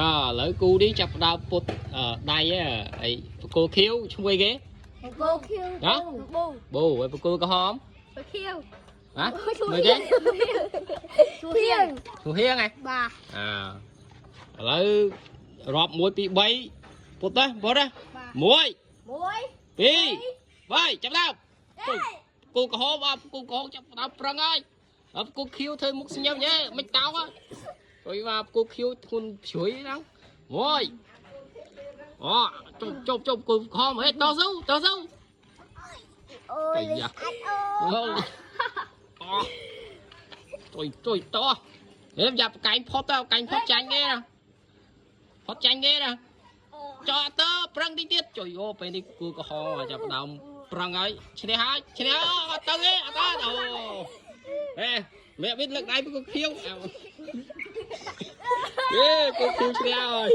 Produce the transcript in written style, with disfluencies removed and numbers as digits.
តើឥឡូវគូនេះចាប់ផ្ដើមពុតអឺដៃហ៎អីបង្គោលខៀវឈ្មោះអីគេ បូខៀវ ហ៎ បូ បូហើយបង្គោលក្រហម បូខៀវ ហ៎មើលគេ ឈូហៀង ឈ្មោះហៀងហ៎ បាទ អាឥឡូវរាប់1 2 3ពុតទៅពុតទៅ បាទ 1 1 2 3ចាប់ដើមគូក្រហមអបគូក្រហមចាប់ដើមប្រឹងហើយអបគូខៀវធ្វើមុខស្ញឹមយេមិនតោហ៎ព្រោះว่าគូខៀវធ្ងន់ជ្រុយហ្នឹងមួយអូជប់ជប់ជប់គូក្រហមហេតស៊ូតស៊ូ អូយ អាយ៉ា អូ អូជួយជួយតោះនេះយ៉ាប់កែងផុតទៅកែងផុតចាញ់គេណាផុតចាញ់គេណាចោតទៅប្រឹងតិចទៀតជួយអូពេលនេះគូក្រហមចាប់ដើមប្រឹងហើយឈ្នះហើយឈ្នះអត់ទៅទេអត់ទៅអូហេមេវិនលើកដៃគូខៀវអេគូខៀវឈ្នះហើយ